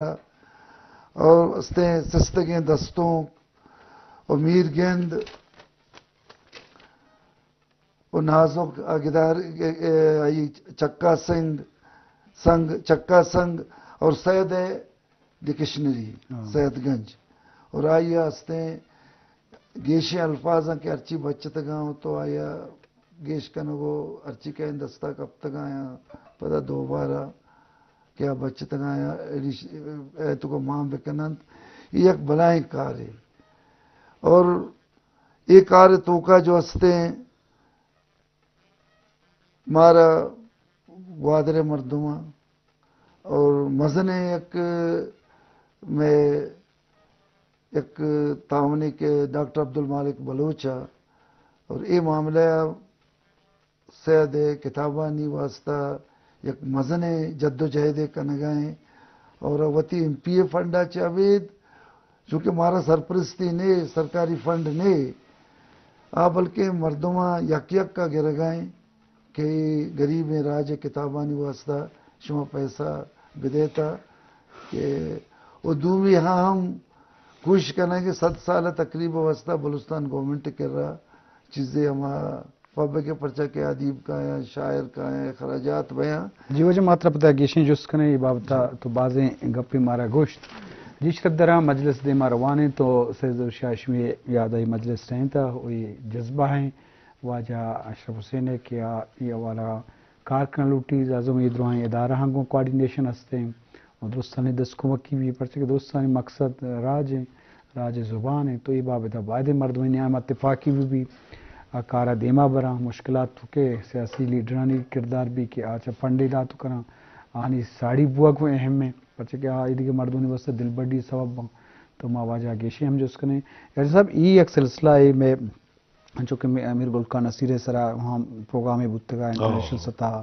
اور استیں سستگیں دستونک و میر گند و نازک ء گدار، ء، ء، آئی چکا سنگ، سنگ، چکا سنگ اور سید ء ڈکشنری، ہاں۔ سید گنج۔ اور آئی ء استیں گیشیں الفاظاں کہ ہرچی بچتگاں تو آئی ء گیش کنگ و ہرچی کہ دستا کپتگاں یا پدا دوبارہ کہ آ بچتگاں یا ایڈیش-، اے تو کو مان بکننت، یہ یک بلائیں کارے۔ اور اے کار توکا جو استیں مارا گوادر مردماں اور مزنیں یک مئے یک تعاونے کہ ڈاکٹر عبدالمالک بلوچ ء اور اے معاملہ ء سید ء کتابانی واسطہ یک مزنیں جد و جہد ء کنگا ایں اور وتی ایم پی اے فنڈ ء چہ ابید چونکہ مارا سرپرستی نے، سرکاری فنڈ نے، آ بلکیں مردماں یک یک ء گرگا ایں کہ اے گریبیں راج ء کتابانی واسطہ شما پیسہ بدیتا کہ و دومی ہاں ہم کوشش کنیں کہ صد سال ء تقریب ء واسطہ بلوچستان گورنمنٹ ء کرا چیزے ہما پبلک ء پرچا کہ ادیب کایاں، شاعر کایاں، اخراجات بیاں۔ جی واجہ، ما ترا پدا گیشیں جست کنیں اے بابت ء، تو بازیں گپے مارا گوشت۔ جی شرپ دراں مجلس دیما روان انت تو سید ظہور شاہ ہاشمی یاد ء مجلس ٹہینت ء و اے جذبہ ہیں واجہ اشرف حسین ء کہ آ اے حوالہ ء کار کنگ لوٹی، لازم اے دراہیں ادارہ ہم گوں کوآرڈینیشن ہستیں و درستانی دست کمکی بی، پرچہ کہ درستانی مقصد راج ہیں، راج زبان ہیں، تو اے بابت ء باید مردمانی نیام اتفاقی بہ بی، آ کارا دیما براں، مشکلات تو کہ سیاسی لیڈرانی کردار بی کہ آ چہ فنڈے لاتو کناں، آنی ساڑی بوگ و اہم ہیں، پرچہ کہ آ اے دیگہ مردمانی واسطہ دلبڈی سبب باں۔ تو ما واجہ گیشیں ہم جست کنیں۔ یار صاحب، ای یک سلسلہ ہے میں انچو کہ می-، امیر گل خان نصیر ء سرا ہم پروگرامے بوتگا، انٹرنیشنل سطح،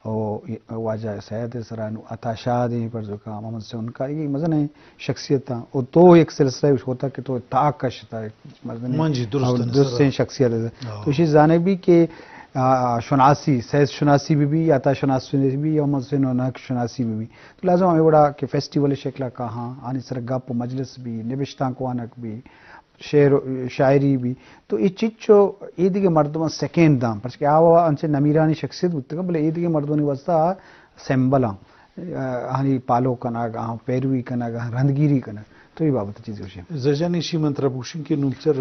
او واجہ سید ء سرا نو عطا شاد ہیں، پر زکام محمد حسین انکاری، یہ مزن ہیں شخصیت ہیں۔ او تو ایک سلسلہ ہوتا کہ تو تاک کشتا ہے، مزن ہیں، من جی درست اور ہیں، درست سر۔ ہیں شخصیت ہے۔ ہاں۔ تو اسی جانب بھی کہ، آ، شناسی، سید شناسی بھی بھی، عطا شناسی بھی بھی، یا محمد حسین انک شناسی بھی بھی۔ تو لازم ہمیں بڑا کہ فیسٹیول شکل کا ہاں، آنی سر گپ و مجلس بھی، نبشتان کوانک بھی، شعر و شاعری بی۔ تو اے چچو اے دگہ مردماں سکین داں، پرچہ کہ آ انچیں نمیرانی شخصیت بوتگاں، بلے اے دگہ مردمانی واسطہ آ سمبل آں۔ آہانی پالو کنگ، آہاں پیروی کنگ، آہاں رندگیری کنگ۔ تو اے بابت چیز گوشیں۔ زجان ایشی من ترا بوشیں کہ نوں چر،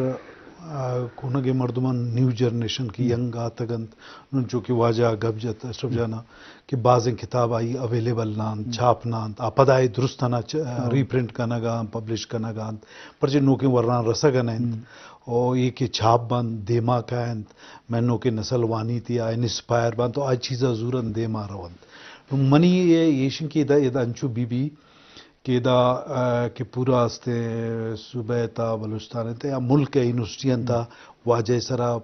آ، کونگے مردمان نیو جنریشن کہ ینگ آتگ انت، نوں چو کہ واجہ گپ جت اشرف جانا، کہ بازیں کتاب آئی اویلیبل نہ انت، ہم۔ چھاپ نہ انت، آ پدا اے درستانا چ-، ہاں۔ ری پرنٹ کنگا انت، پبلش کنگا انت، پرچہ نوکیں ورنان رسگا نہ انت۔ ہم۔ او اے کہ چھاپ بنت، دیما کاینت، مئے نوکیں نسل وانیت یا انسپائر بنت، تو آ چیزا زورنت دیما رونت۔ نوں منی اے ایشن کہ ادا، ادا انچو بی بی کہ ادا، آ، کہ پورا استیں صوبہ تا بلوچستان تا یا ملک یونیورسٹی انت، ہم۔ واجہ سرا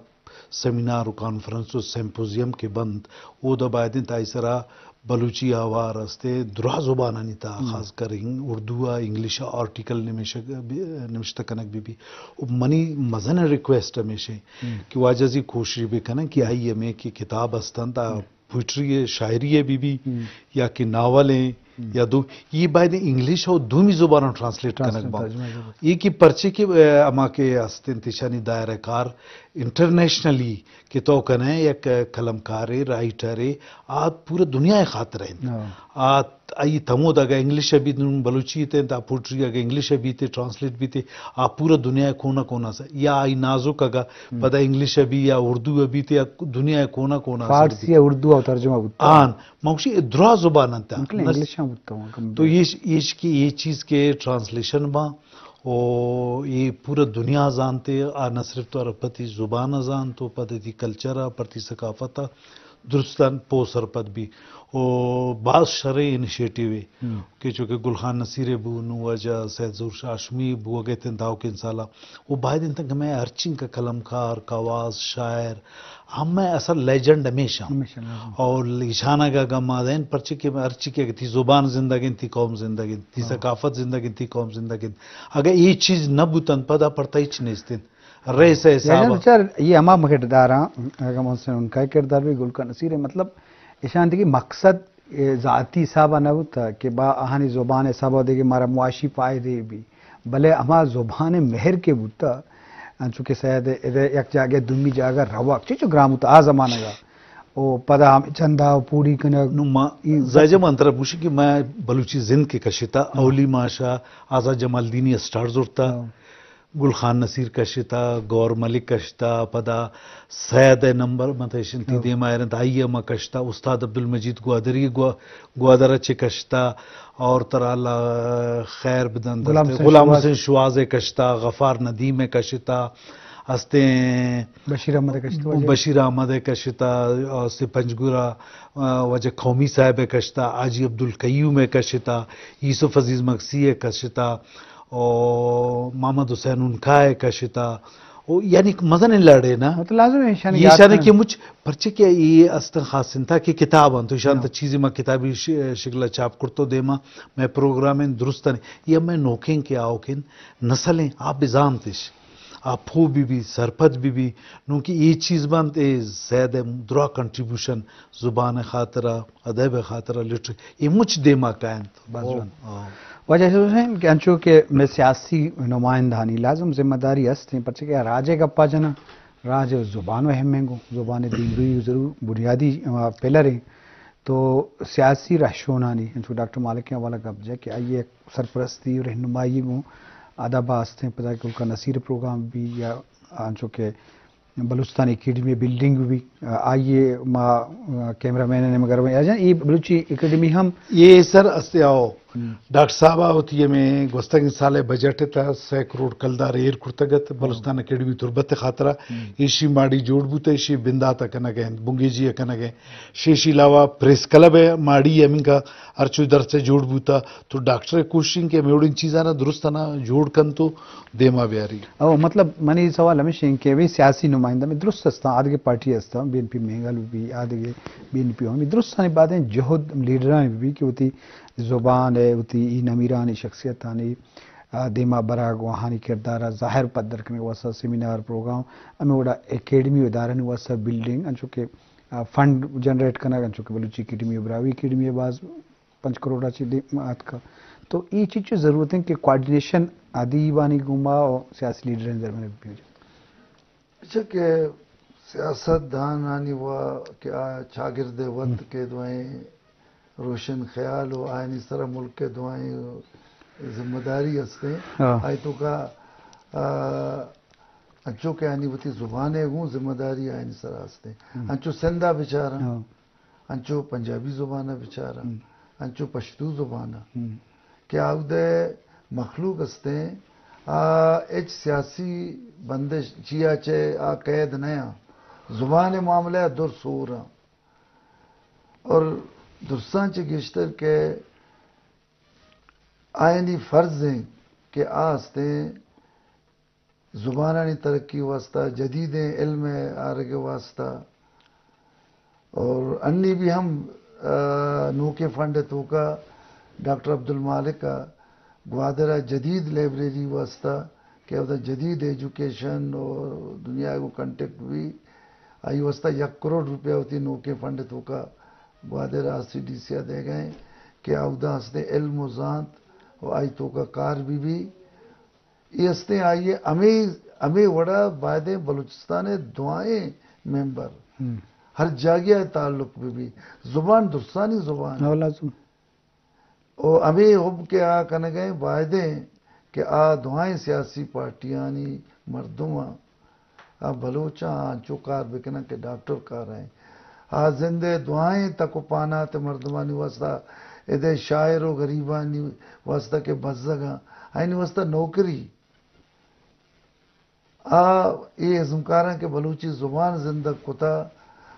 سیمینار و کانفرنس و سمپوزیم کہ بنت، اودا باید انت آئی سرا بلوچی آوار استے دراہ زبانانی تہا، ہم۔ خاص کر انگ-، اردو ء انگلش ء آرٹیکل نمیشگ بی-، نمشتہ کنگ بی بی۔ و منی مزن ریکویسٹ ہمیش ہے، ہم۔ کہ واجہ زی کوشش بکنن کہ آئی ہمیں کہ کتاب استنت آ، ہم۔ پوئٹری ہے، شاعری ہے بی بی، ہم۔ یا کہ ناول ہیں، ہم۔ یا دو، یہ باید انگلش اور دومی زبانوں ٹرانسلیٹ کنگ ٹرانسلیٹ بان۔ ترجمہ ضرور۔ یہ کہ پرچے کہ، اے، ہما کہ استن تیشانی دائرہ کار انٹرنیشنلی کہ تو کنے یک قلمکارے، رائٹرے، آ پورا دنیا ء خاطر انت۔ ہاں۔ آ آئی تمود اگہ انگلش ء بیت، نوں بلوچی ء انت، آ پوئٹری اگہ انگلش ء بیت، ٹرانسلیٹ بیت، آ پورا دنیا ء کونا کونا سے، یا آئی نازک اگہ ہم۔ پدا انگلش ء بی یا اردو ء بیت، یا دنیا ء کونا کونا سے فارسی بیت۔ یا اردو ء ترجمہ بوتا۔ آن، ما گوشی اے دراہ زبان انت۔ مطلب نس-، انگلش ہم بوتا ہوں، کم تو بیش۔ یہ، یہ کہ یہ چیز کے ٹرانسلیشن با، او اے پورا دنیا زانتے، آ نہ صرف تو پتی زبان ء زانت، تو پتی کلچر ء، پتی ثقافت ء درستان پو سرپد بی۔ او باز شریں انیشیٹیو ہے ہم۔ کہ چونکہ گل خان نصیر بو، نو واجہ سید ظہور شاہ ہاشمی بو، اگے تن داؤ کے انسالا، وہ باید انت کہ میں ہر چین کا قلمکار، کواز، شاعر، ہمیں اصل لیجنڈ ہمیشہ۔ ہمیشہ لازم۔ اور ایشانگ ء گم آدین، پرچے کہ ہر چی کہ تئی زبان زندگ انت، تئی قوم زندگ انت، تئی ہاں۔ ثقافت زندگ انت، تئی قوم زندگ انت۔ اگہ اے چیز نہ بوتن، پدا پرتا ہچ نیست انت۔ رئیس ء حساب یعنی ء۔ بچار، یہ ہما کرداراں، اگہ محسن ان کا کردار بھی گل کا نصیر ہے، مطلب، ایشان دیگه مقصد اے ذاتی حساب ءَ نہ بوتہ کہ با آہانی زبان ءِ حساب ءَ دگہ مارا معاشی فائدے بی، بلے ہما زبان ءِ مہر کہ بوتہ، انچو کہ سید ادے یک جاگہ دومی جاگہ روگ چنچو گران بوتہ آ زمانگ ءَ۔ او پدا ہم چندہ و پوڑی کنگ۔ نو ما ای زاجہ من ترا پوشی کہ ما بلوچی زند کہ کشتا، ہاں۔ اولی ماشا آزاد جمالدینی اسٹار زرتا، ہاں۔ گل خان نصیر کشتا، گور ملک کشتا، پدا سید نمبر مت ایشنتی، ہاں۔ دیما ایرنت آئی ما کشتا، استاد عبدالمجید گوادری گوا-، گوادر چے کشتا، اور ترا اللہ خیر بدنت، غلام حسین غلام شواز۔ حسین شواز کشتا، غفار ندیم کشتا، ہستیں بشیر احمد کشتا، واجہ۔ بشیر احمد کشتا، ہستیں پنجگورا، آ، واجہ قومی صاحب کشتا، حاجی عبدالقیوم کشتا، یوسف عزیز مگسی کشتا، او محمد حسین انکا کشتا، او یعنی مزن لڑے نا۔ مطلب لازم ہے ایشانی یہ یاد ایشانی کرنا۔ کہ مچ پرچے کہ یہ استن خاص انت کہ کتاب انت، تو ایشان ہاں۔ تو چیزی ما کتابی ش-، شکل چاپ کرتو دیما، میں پروگرام درست نہیں۔ یہ میں نوکیں کہ آوکیں نسلیں آپ بزانتش۔ آ پوہ بہ بی، سرپد بہ بی، نوں کہ اے چیز بنت، اے زیادہ درا کنٹریبیوشن زبان خاطرہ، ادب خاطرہ، لٹر-، اے مچ دیما کاینت۔ باز او، جوان۔ آ۔ واجہ اشرف حسین کہ انچو کہ میں سیاسی نمائندہانی لازم ذمہ داری ہستیں، پرچہ کہ راج ءِ گپا جناں، راج ءِ زبان و اہم انگو، زبان ءِ دیمروئی ضرور بنیادی، آ، پلر ہیں۔ تو سیاسی رہشونانی، انچو ڈاکٹر مالک ءِ حوالہ گپ جا کہ آئی ءِ سرپرستی و رہنمائی گوں ادب ءَ ہستیں، پدا کہ گل خان نصیر پروگرام بی یا انچو کہ بلوچستان اکیڈمی بلڈنگ بی، آئی ءَ ما کیمرہ مین ءَ مگر یا جان، اے بلوچی اکیڈمی ہم یہ سر استے آؤ۔ ہم۔ ڈاکٹر صاحب آ وتی ہمیں گوستگیں سال بجٹ تا سہ کروڑ کلدار ایر کرتگت بلوچستان اکیڈمی تربت خاطرہ۔ ہم۔ ایشی ماڑی جوڑ بوتا، ایشی بنداتا کنگ ءَ انت، بنگیجی ءَ کنگ ءَ انت۔ شیشی علاوہ پریس کلب ءِ ماڑی ہمینکا ہرچو درس ءَ جوڑ بوتا، تو ڈاکٹر ءِ کوشش انت کہ ہمے وڑیں چیزانا درست انا جوڑ کن تو دیما بیاری۔ او مطلب منی سوال ہمیش انت کہ وی سیاسی نمائندہ میں درست ہستاں، آدگہ پارٹی ہستاں، بی این پی مینگل بی، آدگہ بی این پی ہم درستانی بعد جہد لیڈرانی بی کہ وتی زبان ءَ، وتی ای نمیرانی شخصیتانی، آ، دیما برگ و آہانی کردار ءَ ظاہر پدر کنگ واسطہ سیمینار پروگرام، ہمے وڑا اکیڈمی و ادارہانی واسطہ بلڈنگ، انچو کہ، آ، فنڈ جنریٹ کنگ، انچو کہ بلوچی اکیڈمی و براہوئی اکیڈمی ءَ باز پنچ کروڑ ءَ چہ دیم اتکا۔ تو اے چیچو ضرورت انت کہ کوآرڈینیشن ادیبانی گوما و سیاسی لیڈرانی درمیان بیوجا۔ اچھا کہ سیاست دانانی وا کہ آ چاگرد ءَ وت ہم۔ کہ دوائیں روشن خیال و آیانی سرا ملک ءِ دوائیں ذمہ داری ہستیں۔ ہاں۔ آئی تو کا، آ، انچو کہ آنی وتی زبان ءِ گوں ذمہ داری آیانی سرا ہستیں۔ ہم۔ انچو سندھ ءَ بچاراں۔ ہاں۔ انچو پنجابی زبان ءَ بچاراں، ہم۔ انچو پشتو زبان ءَ، ہم۔ کہ آودے مخلوق استیں، آ ہچ سیاسی بندش چیا چہ آ قید نہ آں۔ زبان ءِ معاملہ ءَ در سور آں۔ اور درساں چہ گیشتر کہ آیانی فرض انت کہ آ استیں زبانانی ترقی واسطہ، جدیدیں علم ءِ آرگ ءِ واسطہ، اور انی بھی ہم، آ، نوکیں فنڈ ءِ توکا ڈاکٹر عبدالمالک ءَ گوادر ءَ جدید لائبریری واسطہ کہ اودا جدید ایجوکیشن اور دنیا کو کنٹیکٹ بھی، آئی واسطہ یک کروڑ روپیہ وتی نوکیں فنڈ ءِ توکا گوادر آر سی ڈی سی ءَ دے گئے کہ اودا ہستیں علم و زانت و آئی توکا کار بھی بھی۔ اے استیں آئی ءِ ہمے، ہمے وڑا بایدیں بلوچستان ءِ دعائیں ممبر ہم۔ ہر جاگہ ءَ تعلق بہ بی۔ زبان درستانی زبان۔ ہاں، لازم۔ او ہمے حب کہ آ کنگ ءَ بایدیں کہ آ دعائیں سیاسی پارٹیانی مردماں آ بلوچاں آ انچو کار بکنن کہ ڈاکٹر کار ءَ۔ آ زند ءِ دعائیں تک و پانات مردمانی واسطہ، ادے شاعر و غریبانی واسطہ کہ بزگاں، آیانی واسطہ نوکری۔ آ اے ازمکاراں کہ بلوچی زبان زندگ کتا،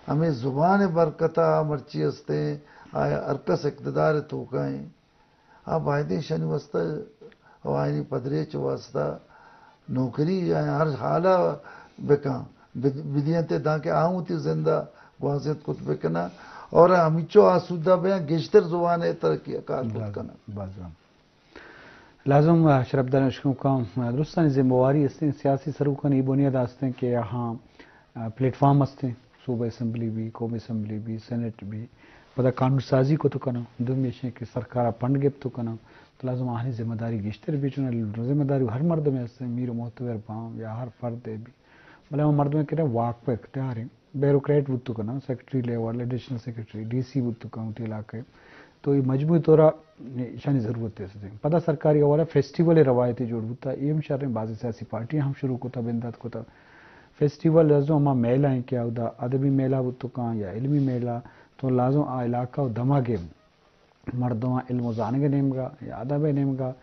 ہمے زبان ءِ برکت ءَ آ مرچی استیں، آ ہر کس اقتدار ءِ توکا ایں۔ آ بایدیں ایشانی واسطہ و آیانی پدریچ ءِ واسطہ نوکری آیاں ہر حال ءَ بکاں، بد-، بدینت دانکہ آ وتی زند ءَ گوازینت کت بکناں اور ہمینچو آسودہ بیاں گیشتر زبان ءِ ترقی ءَ کار کت باز، کناں۔ باز وام۔ لازم، آ، شرپدار اشکنوکاں، آ، درستانی ذمہ واری استیں، سیاسی سروکانی بنیاد استیں کہ آہاں، آ، پلیٹ فارم استیں، صوبہ اسمبلی بھی، قومی اسمبلی بھی، سینٹ بھی، پدا قانون سازی کت کناں، دومی ایش کہ سرکار ءَ فنڈ گپت کناں، تو لازم آہانی ذمہ داری گیشتر بی، چون ذمہ داری ہر مردمے است، میر و معتبر باں یا ہر فردے بی، بلے ہما مردمے کہ واک پہ اختیار ہیں، بیوروکریٹ بوت کناں، سیکرٹری لیول، ایڈیشنل سیکرٹری، ڈی سی بوت کناں وتی علاقہ ءِ، تو یہ مجموعی طور ءَ ایشانی ضرورت است۔ پدا سرکاری حوالہ فیسٹیول روایتی جوڑ بوتا، اے ہم شریں، بعضی سیاسی پارٹیاں ہم شروع کتا، بندات کتا۔ فیسٹیول لازم ہما میلہ ہیں کہ اودا ادبی میلہ بوت کاں یا علمی میلہ، تو لازم آ علاقہ و دمگ ءِ مردماں علم و زانگ ءِ نیمگا یا ادب ءِ نیمگا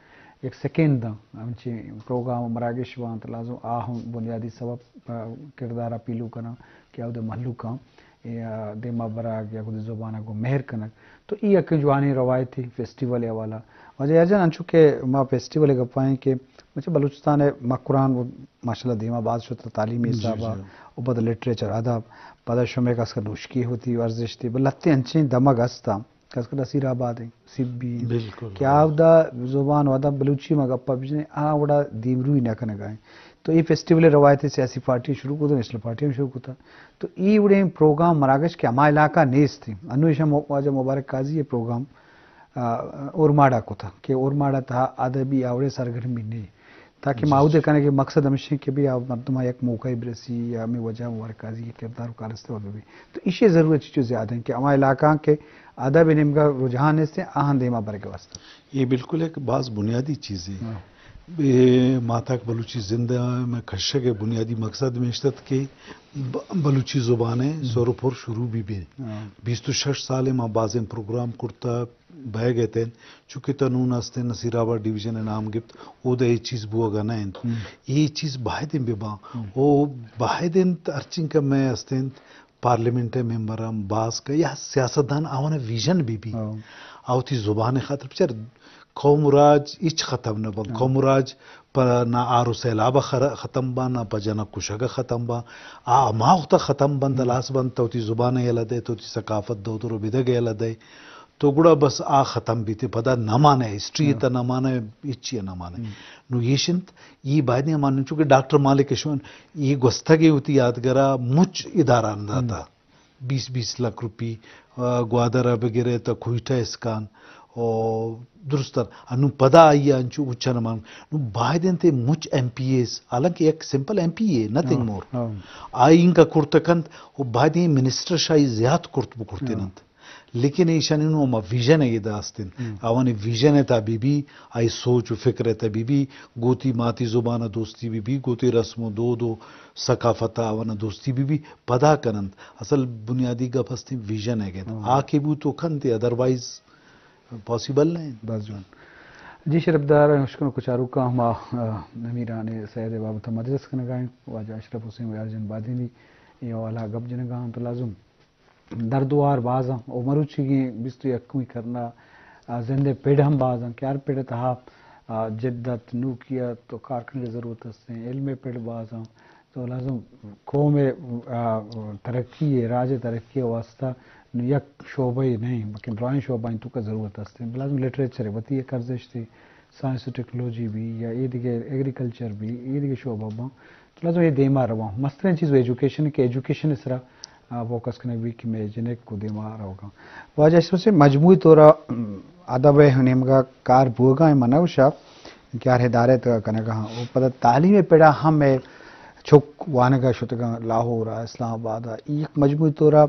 یک سکین داں، ہمچی پروگرام و مراگش باں تو لازم آ ہم بنیادی سبب، آ، کردار ءَ پیلو کناں کہ اودا مہلوکاں اے، آ، دیما برگ یا خود زبان ءَ گوں مہر کنگ۔ تو ای یک جوانیں روایتے فیسٹیول ءِ حوالہ۔ واجہ یار جان، انچو کہ ما فیسٹیول ءِ گپائیں کہ مچہ بلوچستان ءِ مکران و ماشاءاللہ دیما باز شت تعلیمی جی، حساب ءَ جی۔ و پدا لٹریچر ادب، پدا شمے کس کہ نوشکی ہوتی ورزش تھی، بل لہتے انچیں دمگ ہستا، کس کہ نصیر آباد ہیں، سبی ہیں، بالکل، کہ ہاں۔ آودا زبان و ادب بلوچی ما گپا بجنے، آ وڑا دیمروی نہ کنگا ہیں۔ تو یہ فیسٹیول روایتی سیاسی پارٹی شروع کو، نیشنل پارٹی ہم شروع کتا۔ تو ای وڑیں پروگرام مراگش کہ ہما علاقہ نیست ہیں۔ انو ایشاں مو-، واجہ مبارک قاضی یہ پروگرام، آ، اورماڑا کتا کہ اورماڑا تہا ادبی آوڑے سرگرمی نہیں۔ تاکہ جی، ما اودے جی۔ کنے کہ مقصد ہمیش ہیں کہ بھی آ مردماں یک موقع برسی یا ہمیں واجہ مبارک قاضی کے کردار و کارستہ بہ بی۔ تو ایشی ضرورت چیز زیادہ ہیں کہ ہما علاقہ کہ ادب نیمگا رجحان نیست ہیں، آہاں دیما برگ واسطہ۔ یہ بالکل ایک باز بنیادی چیز ہے۔ ہاں۔ اے ماتاک بلوچی زندہ میں کشگ ءِ بنیادی مقصد میں اشتت کہ ب-، بلوچی زبان ءِ ہم۔ سر و پر شروع بی بی۔ ہاں۔ بیست و شش سال ءَ ما بازیں پروگرام کرتا بہ گئے تین، چونکہ تنون استیں نصیر آباد ڈویژن ءِ نام گپت، او دے اے چیز بوگا نہ انت۔ ہم۔ اے چیز باید بہ باں۔ ہم۔ او باید انت ہرچنکہ میں استیں پارلیمنٹ ءِ ممبراں باز کہ یا سیاستدان آوان ویژن بی بی۔ ہاں۔ آ وتی زبان ءِ خاطر بچار قوم و راج ہچ ختم نہ بنت۔ ہاں۔ قوم و راج پہ نہ آر و سیلاب ءَ خر-، ختم باں، نہ پہ جنگ کشگ ءَ ختم باں۔ آ ہما وقت ءَ ختم بنت، ہم۔ ہلاس بنت، تو وتی زبان ءَ یلہ دئے، تو وتی ثقافت دود و ربیدگ ءَ یلہ دئے۔ تو گڑا بس آ ختم بیت، پدا نہ مانے، ہسٹری ہاں۔ تا نہ مانے، ہچی نہ مانے۔ ہم۔ نو ایش انت، یہ باید نہیں مانن، چونکہ ڈاکٹر مالک اشون، یہ گوستگے ہوتی یادگرا مچ ادارہ انداتا۔ ہم۔ بیس بیس لاکھ روپی، آ، گوادر ءَ بگرے تا کوئٹہ اسکان، او درستان، انو پدا آئی انچو اچن مان، نو باید انت مچ ایم پی ایز، حالانکہ یک سمپل ایم پی اے، نتھنگ ہاں، مور۔ ہاں۔ آئی انکا کرت کنت، او باید این منسٹر شاہی زیاد کرت بکرتین ہاں۔ انت۔ لیکن ایشانی نو ہما ویژن ءَ ادا است انت۔ ہم۔ آوانی ویژن ءِ تا بی بی، آئی سوچ و فکر ءِ تا بی بی، گوتی ماتی زبان ءَ دوستی بی بی، گوتی رسم و دود و ثقافت ءَ آوان ءَ دوستی بی بی، پدا کننت۔ اصل بنیادی گپ است انت ویژن ءِ گت۔ ہم۔ آ کہ بوت و کنت، ادروائز پاسیبل نہ انت۔ بس جوان۔ جی شرپدار اشکن و کچاروکاں ہما، آ، امیران سید ءِ بابت ءَ مجلس کنگا ایں۔ واجہ اشرف حسین و یار جان بادینی اے حوالہ ءَ گپ جنگا انت، لازم دردوار باز انت و مروچیگیں بیست و یکمی کرن ءَ، آ، زند ءِ پڑ ہم باز انت کہ ہر پڑ ءِ تہا، آ، جدت، نوکیت و کار کنگ ءِ ضرورت است انت۔ علم ءِ پڑ باز انت تو لازم قوم ءِ، آ، ترقی ءِ، راج ءِ ترقی ءِ واستہ نو یک شعبہ ءِ نہیں بلکہ درائیں شعبہ ءِ توکا ضرورت است انت۔ لازم لٹریچر ءِ وتی یک ارزشتے، سائنس و ٹیکنالوجی بی یا اے دگہ ایگریکلچر بی، اے دگہ شعبہ باں، تو لازم اے دیما رواں۔ مستریں چیز و ایجوکیشن کہ ایجوکیشن ءِ سرا، آ، فوکس کنگ بی کہ مئے جنک کو دیما روگاں۔ واجہ اشرف سے مجموعی طور ءَ، ام، ادب ءِ نیمگا کار بوگا ایں، من نہ گوشاں کہ ہر ادارے تک کنگا ہاں۔ و پدا تعلیم ءِ پڑا ہم اے چک وانگا شتگاں لاہور ءَ، اسلام آباد ءَ، یک مجموعی طور ءَ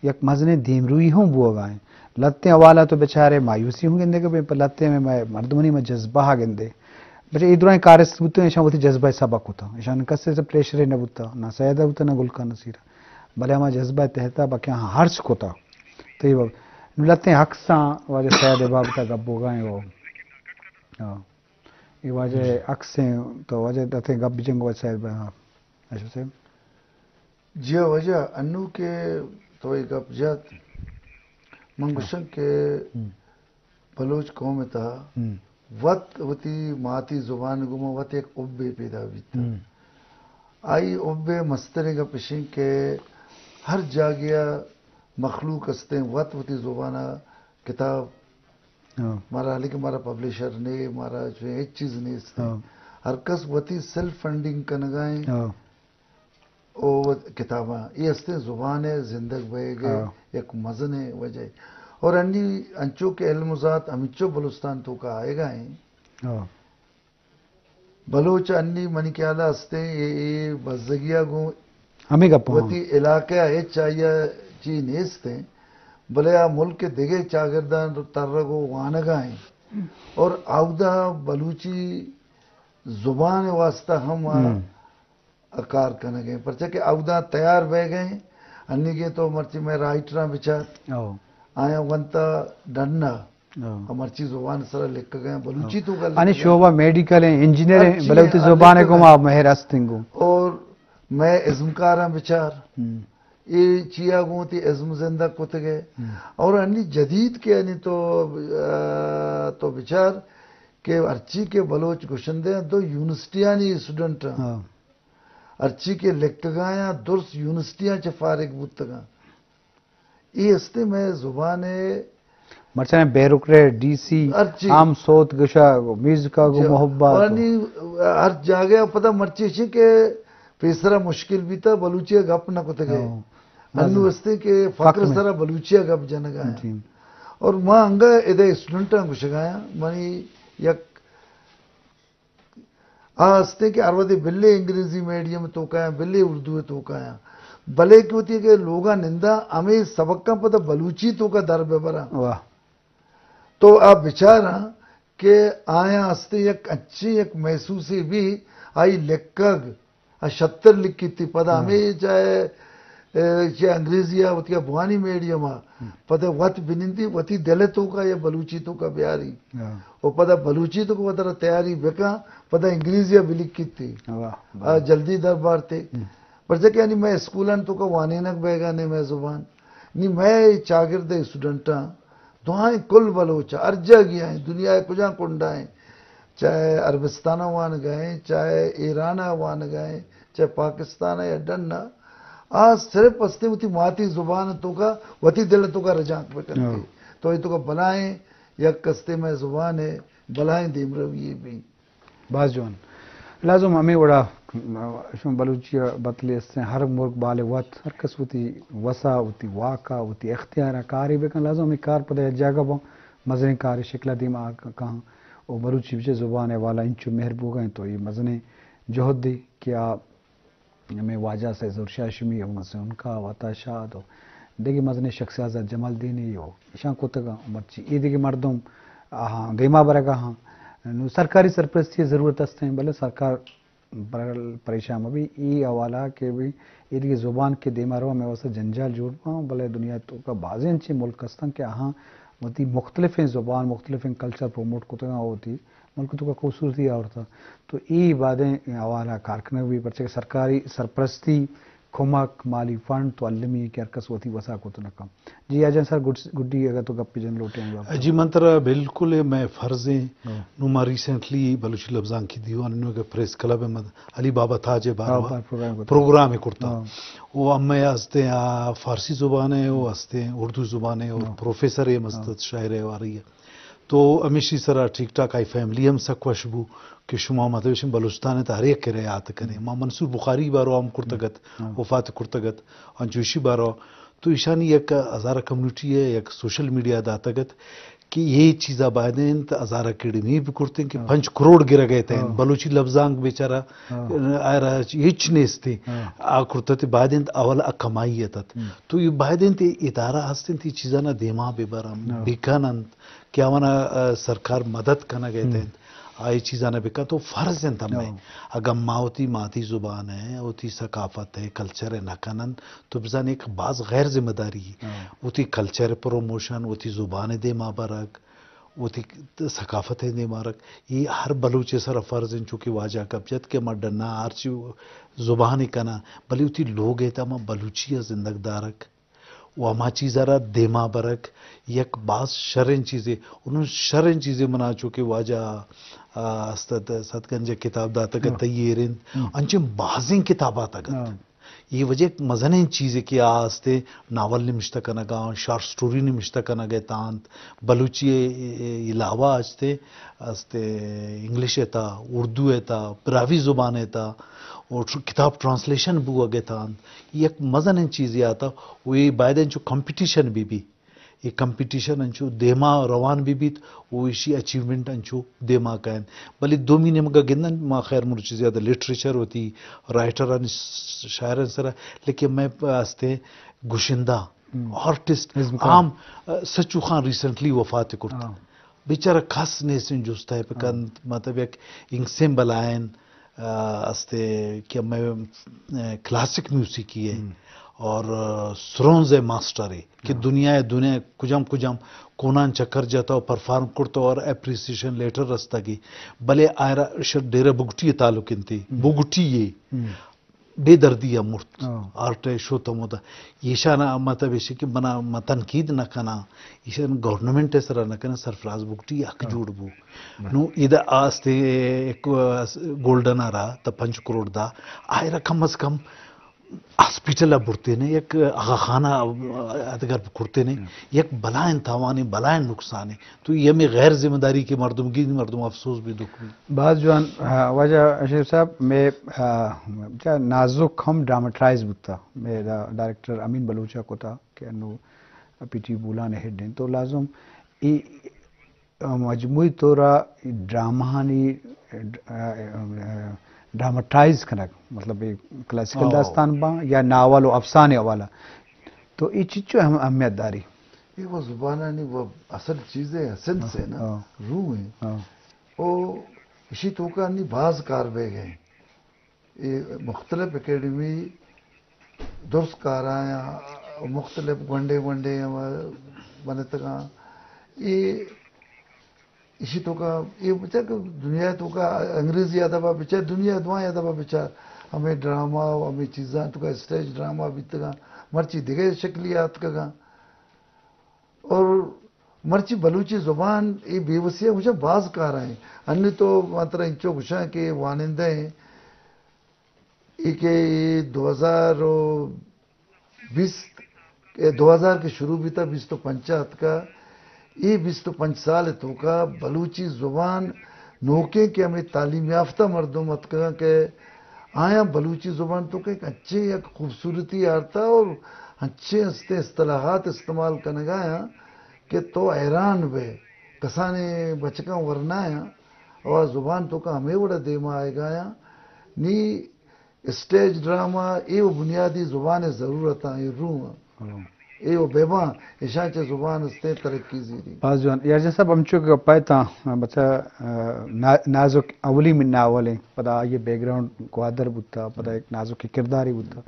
یک مزنیں دیمروئی ہم بوگا ایں۔ لہتیں حوالہ تو بچارے مایوسی ہم گندے کہ پہ لہتیں مئے مردمانی مئے جذبہ ءَ گندے۔ بچے اے درائیں کارست بوتیں، ایشاں وتی جذبہ ءَ سبک کتاں۔ ایشاں کسے سے پریشرے نہ بوتا، نہ سید ءَ بوتا، نہ گل خان نصیر ءَ۔ بلے ہما جذبہ ءِ تحت ءَ بکیاں ہرچ کتا۔ تو اے باب-، نو لہتیں عکساں واجہ سید ءِ بابت ءَ گپ بوگا ایں او۔ ہاں۔ اے واجہ جی۔ عکسیں تو واجہ لہتیں گپ بجنگ واجہ سید ءِ با-، ہاں۔ اشرف صاحب۔ جی واجہ، انو کہ تو اے گپ جت، من ہاں۔ گوشاں کہ ہم۔ بلوچ قوم ءِ تہا ہم۔ وت وتی ماتی زبان ءِ گوما وت یک حبے پیدا بیت۔ ہم۔ آئی حب ءِ مستریں گپ اش انت کہ ہر جاگہ ءَ مخلوق استیں وت وتی زبان ءَ کتاب ہاں۔ مارا، حالانکہ مارا پبلشر نے، مارا چوئیں ہچ چیز نیست۔ ہاں۔ ہر کس وتی سیلف فنڈنگ کنگا ایں۔ ہاں۔ او کتاباں، اے استیں زبان ءِ زندگ بئیگ ءِ ہاں۔ یک مزنیں وجہ۔ اور انی انچو کہ علم زات ہمینچو بلوچستان توکا آئیگا ایں۔ ہاں۔ بلوچ انی منی خیال ءَ استیں، اے، اے بزگی ءَ گوں ہمے گپ ہاں۔ وتی علاقہ ءَ ہچ آئی ءَ چی نیست ایں، بلے آ ملک ءِ دگہ چاگرداں ترگ ءُ وانگا ایں۔ اور آودا بلوچی زبان ءِ واسطہ ہم آ ہم۔ کار کنگ ءَ، پرچا کہ اودا تیار بئیگ ءَ انت۔ انیگیں تو مرچی مئے رائٹراں بچار، او۔ آیاں ونتا ڈن ءَ، او۔ مرچی زبان سرا لکھگ ءَ، بلوچی او۔ توکا انی لکھگ ءَ۔ شعبہ میڈیکل ایں، انجینئر ایں، ہر چیز بلے وتی ہر زبان ءَ لکھگ گوں ءَ۔ ما مہر استیں گوں۔ اور مئے ازمکاراں بچار، ہم۔ اے چیا گوں وتی ازم زندگ کتگ ءَ۔ ہم۔ اور انی جدید کہ انی تو، آ، تو بچار کہ ہرچی کہ بلوچ گشندہ ایں، دو یونیورسٹیانی اسٹوڈنٹ ایں۔ ہاں۔ ہرچی کہ لکھگایاں درست یونیورسٹیاں چہ فارغ بوتگاں۔ اے ہستے مئے زبان ءِ مرچاں بیروکریٹ، ڈی سی، ہرچی۔ عام صوت گشا، میوزک ءَ گوں ہاں۔ محبت۔ اور انی ہر جاگہ ءَ پدا مرچی شی کہ پیسرا مشکل بیتا، بلوچی ءَ گپ نہ کتگ ءَ۔ ہاں۔ انو ہستے کہ فخر فخر میں۔ سرا بلوچی ءَ گپ جنگا۔ جی۔ اور ما انگا ادے اسٹوڈنٹاں گشگایاں، منی یک آ ہستیں کہ ہر وھدے بلے انگریزی میڈیم توکایاں، بلے اردو توکایاں، بلے کہ وتی کہ لوگاں ننداں ہمے سبقاں پدا بلوچی توکا در ببراں۔ واہ۔ تو آ بچاراں کہ آیاں ہستیں یک انچیں یک محسوسے بھی آئی لکھگ ءَ شتر لکھیتی، پدا ہاں۔ ہمے چاہے، اے، چہ انگریزی ءَ وتی بوانی میڈیم ءَ، ہم۔ پدا وت بنندی، وتی دل ءِ توکا یا بلوچی توکا بیاری۔ ہاں۔ و پدا بلوچی توکا وترا تیاری بکاں، پدا انگریزی ءَ بلکھیتی۔ واہ، آ، واہ۔ جلدی دربارتے۔ ہم۔ پرچا کہ یعنی مئے اسکولان توکا وانینگ بیگا نے مئے زبان۔ نی مئے چاگرد ءِ اسٹوڈنٹاں دعائیں کل بلوچ ہر جاگہ ایں، دنیا ءِ کجام کنڈا ایں، چاہے عربستان ءَ وانگا ایں، چاہے ایران ءَ وانگا ایں، چاہے پاکستان ءَ یا ڈن ءَ، آ صرف ہستیں وتی ماتی زبان توکا، وتی دل توکا رجانک بکنت۔ ہاں۔ تو اے توکا بلائیں یک ہستیں مئے زبان ءِ بلائیں دیمروی بھی۔ باز جوان۔ لازم ہمے وڑا، شما بلوچی ءَ بتلے استیں، ہر مرگ بالے وت، ہر کس وتی وسا، وتی واکا، وتی اختیارا کارے بکن، لازم ہمے کار پدا یک جاگہ باں، مزنیں کارے شکلا دیما آ-، کاں، و بلوچی بچے زبان ءِ والا انچو مہر بوگا انت، تو اے مزنیں جہدے کہ آ ہمے واجہ سید ظہور شاہ ہاشمی و مسیح عنقا و عطا شاد و دگہ مزنیں شخصیات، جمال دینی و ایشاں کتگاں، مرچی اے دگہ مردم آہاں دیما برگا ہاں۔ نو سرکاری سرپرستی ءِ ضرورت استیں، بلے سرکار پر-، پریشان مہ بی، اے حوالہ کہ بی اے دگہ زبان کہ دیما رو ہمے واسطہ جنجال جوڑ باں، بلے دنیا توکا بازیں انچیں ملک ہستاں کہ آہاں وتی مختلفیں زبان، مختلفیں کلچر پروموٹ کتگاں و وتی ملک توکا خوبصورتی آورتا۔ تو اے بایدیں حوالہ کار کنگ بی، پرچہ کہ سرکاری سرپرستی، کمک، مالی فنڈ تو المی کہ ہر کس وتی وسا کت نہ کن۔ جی آجان سر، گڈ-، گڈی اگر تو گپے جن لوٹے ہیں۔ جی من ترا بالکل اے مئے فرض ایں۔ ہاں۔ نو ما ریسنٹلی بلوچی لبزانکی دیوان نو کہ پریس کلب ءِ مد-، علی بابا تاج ءِ باروا ہاں، پر پروگرام کرتا۔ پروگرام کرتا۔ ہاں۔ و ہمے ہستیں آ فارسی زبان ءِ و ہستیں اردو زبان ءِ و ہاں۔ پروفیسر ءِ ہاں۔ مستد شاعر ءِ واری ءِ۔ تو ہمیشی سرا ٹھیک ٹھاک آئی فیملی ہم سک وش بو کہ شما مطلب ایشی بلوچستان ءِ تاریخ ءَ را یات کنے۔ ما منصور بخاری باروا ہم کرتگ ات، ہاں۔ وفات کرتگ ات، انچو ایشی باروا تو ایشانی یک ہزارہ کمیونٹی ءِ یک سوشل میڈیا داتگ ات کہ اے چیزا باید انت ہزارہ اکیڈمی بکرتیں کہ ہاں۔ پنچ کروڑ گرگ ءَ اتیں۔ ہاں۔ بلوچی لبزانک بیچارہ ہاں۔ آئرا ہچ نیستی۔ ہاں۔ آ کرتت باید انت اول آ کمائی اتت۔ ہم۔ تو اے باید انت اے ادارہ ہست انت، اے چیزانا دیما ببرن، ہاں۔ بکن انت۔ کہ آوانا، آ، سرکار مدد کنگ ءَ ہم۔ انت، آ اے چیزاں نہ بکن تو فرض انت ہمے۔ ہاں۔ اگاں ما وتی ماتی زبان ءَ، وتی ثقافت ءَ، کلچر ءَ نہ کنن تو بزان ایک باز غیر ذمہ داری۔ ہاں۔ وتی کلچر پروموشن، وتی زبان ءَ دیما برگ، وتی ثقافت ءَ دیما برگ، اے ہر بلوچ ءِ سرا فرض انت، چونکہ واجہ گپ جت کہ ما ڈنا ہرچی زبان ءَ کناں، بلے وتی لوگ ءِ تہا ما بلوچی ءَ زندگ دارگ۔ و ہما چیز ءَ را دیما برگ یک باز شریں چیزے۔ انوں شریں چیزے منا چو کہ واجہ، آ، استاد سدگنج ءَ کتاب داتگ ات، ہاں۔ تئی ایر انت۔ ہم۔ انچیں بازیں کتاب آتگ ات۔ ہاں۔ اے وجہ یک مزنیں چیزے کہ آ استے ناول نمشتہ کنگ ءَ، شارٹ سٹوری نمشتہ کنگ ءَ تانت، بلوچی ءَ علاوہ استے، استے انگلش ءِ تہا، اردو ءِ تہا، براہوئی زبان ءِ تہا، و ٹر-، کتاب ٹرانسلیشن بوگ ءَ اتاں، یک مزنیں چیزے آتا، و اے باید انچو کمپٹیشن بہ بی، اے کمپٹیشن انچو دیما روان بہ بیت، و ایشی اچیومنٹ انچو دیما کاینت۔ بلے دومی نیمگ ءَ گندن ما خیر مرچی زیادہ لٹریچر وتی رائٹرانی س-، شاعرانی سرا، لیکن مئے ہستیں گشندہ، ہم۔ آرٹسٹ، ازمکار۔ عام، سچو خان ریسنٹلی وفات کرت۔ ہاں۔ بیچارہ کس نیسیں جست ءَ بکنت، ہاں۔ مطلب یک انگسیں بلائیں، آ، استے کہ مئے، آ، کلاسک موسیقی ہے ہم۔ اور، آ، سرونز ہے ماسٹر ہے کہ ہاں۔ دنیا ہے، دنیا کجام کجام کونان چکر جاتا اور پرفارم کرتا اور اپریسیشن لیٹر رستا کی۔ بلے آئرا ش-، ڈیرہ بگٹی تعلق انتی، ہم۔ بگٹی یہ۔ ہم۔ بے دردی ءَ مرت۔ ہاں۔ ہارٹ ءَ شت ہمودا۔ ایشاں ءَ مطلب ایش کہ منا، من تنقید نہ کناں، ایشاں گورنمنٹ ءِ سرا نہ کناں، سرفراز بگٹی حق ہاں۔ جوڑ بو۔ ہاں۔ نو ادا آستے ایک گولڈن ءَ را تا پنچ کروڑ دا، آئرا کم از کم ہاسپٹل ءَ برتے نے، یک آغا خانہ ادگر کرتے نے، ہاں۔ یک بلائیں تاوانے، بلائیں نقصانے۔ تو یہ ہمیں غیر ذمہ داری کہ مردم گی، مردم افسوس بھی دکھ بھی۔ باز جوان، آ، واجہ اشرف صاحب، مئے، آ، چا نازک ہم ڈراماٹائز بوتا۔ مئے دا ڈائریکٹر امین بلوچ ءَ کتا کہ انو پی ٹی بولان ہیڈ ہیں۔ تو لازم ای، آ، مجموعی طور ڈرامہانی، آ، آ، ڈراماٹائز کنگ، مطلب ای کلاسیکل او۔ داستان باں یا ناول و افسانے والا۔ تو ای چچو اہم-، اہمیت داری؟ یہ وہ زبانانی وہ اصل چیزیں، اسنس ہے نا، ہاں۔ روح ہیں۔ ہاں۔ او اشی توکا نی باز کار بہ گئے۔ اے مختلف اکیڈمی درست کار آیاں، مختلف گونڈے گونڈے بنتگاں۔ اے اشی توکا اے بچار کہ دنیا توکا انگریزی ادب ءَ بچار، دنیا دوائیں ادب ءَ بچار، ہمیں ڈرامہ و ہمیں چیزاں توکا اسٹیج ڈرامہ بیتگاں، مرچی دگہ شکلی آتکگاں۔ اور مرچی بلوچی زبان اے بے وسی ءَ گوشاں باز کار ہیں۔ انی تو ما ترا انچو گوشاں کہ وانندہ ہیں، اے کہ اے دو ہزار و بیست، اے دو ہزار کہ شروع بیتا، بیست و پنچ ءَ اتکا، اے بیست و پنچ سال توکا بلوچی زبان نوکیں کہ ہمیں تعلیم یافتہ مردم اتکگاں کہ آیاں بلوچی زبان توکا یک انچیں یک خوبصورتی آرتا اور انچیں استیں اصطلاحات استعمال کنگایاں کہ تو حیران بے، کسانیں بچکاں ورنایاں، اور زبان توکا ہمیں وڑا دیما آئیگایاں۔ نی اسٹیج ڈرامہ اے و بنیادی زبان ءِ ضرورت آں، اے روح آں۔ ہاں۔ اے و بیباں، اشاں چہ زبان استیں ترقی زیری۔ باز جوان۔ یار جان صاحب، ہمچو کہ گپا اتاں، بچا، آ، نا-، نازک اولی من ناول ہیں، پدا آئی بیک گراؤنڈ گوادر بوتا، پدا ایک نازک کرداری بوتا۔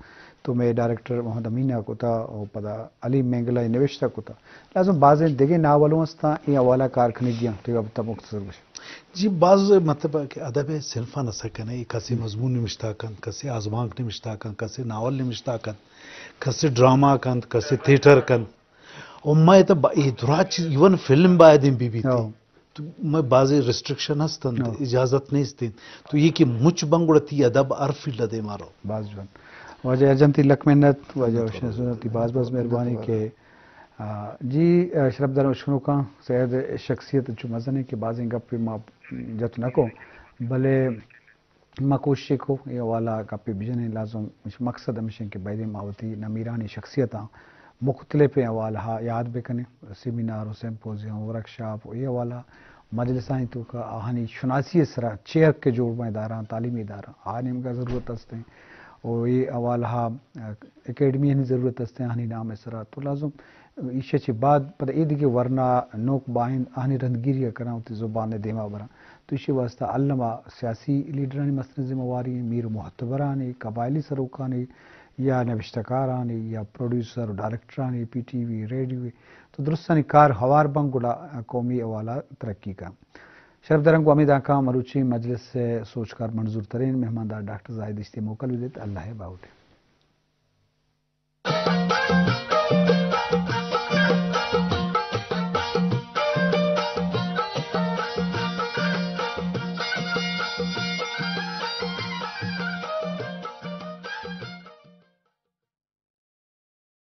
تو مئے ڈائریکٹر محمد امین ءَ کتا، و پدا علی مینگل ءَ نوشتہ کتا۔ لازم بازیں دگہ ناولوں استاں، اے حوالہ کار کنگی آں، تو بتا مختصر گوش۔ جی، باز مطلب کہ ادب ءِ صنفاں نسا کنے، کسے مضمون نوشتہ کنت، کسے آزمانک نوشتہ کنت، کسے ناول نوشتہ کنت، کسے ڈرامہ کنت، کسے تھیٹر کنت۔ و مئے تو با-، اے درا چیز، ایون فلم باید بہ بیت۔ ہاں۔ تو مئے بازیں ریسٹرکشن ہست انت، ہاں۔ اجازت نیست انت۔ تو یہ کہ مچ بنگڑتی ادب ہر فیلڈ دے مارو۔ باز جوان۔ واجہ ارجن تی لک منت، واجہ منت ہوشن واجہ۔ سنت تی باز باز منت مہربانی واجہ۔ کہ آ، جی، آ، شرپدار اشکنوکاں، سید شخصیت انچو مزن ہے کہ بازیں گپ ما جت نہ کو، بلے ما کوشش کو اے حوالہ گپے بجنیں، لازم مقصد ہمیش کہ بایدیں ما وتی نمیرانی شخصیتاں مختلف حوالہ یاد بکنیں، سیمینار و سمپوزیم، ورکشاپ و اے حوالہ مجلسانی توکا آہانی شناسی سرا چیئر کہ جوڑ بیں اداراں، تعلیمی اداراں، آ نیمگا ضرورت ہستیں۔ و اے حوالہ، آ، اکیڈمی ہنی ضرورت ہستیں، آہانی نام سرا۔ تو لازم ایشی چہ بعد پدا اے دگہ ورنا نوک باہند آہانی رندگیری ءَ کناں وتی زبان ءَ دیما براں۔ تو ایشی واسطہ الما سیاسی لیڈرانی مستریں ذمہ واری ہیں، میر و معتبرانی، قبائلی سروکانی یا نبشتہ کارانی یا پروڈیوسر و ڈائریکٹرانی، پی ٹی وی، ریڈیو، تو درستانی کار ہوار بنت گڑا قومی حوالہ ترقی کنت۔ شرپداران گوں ہمے دانکاں مروچی مجلس ءِ سوجکار منظور ترین مہماندار ڈاکٹر زاہد اشتی موکل بدیت۔ اللہ ءِ باہوٹ۔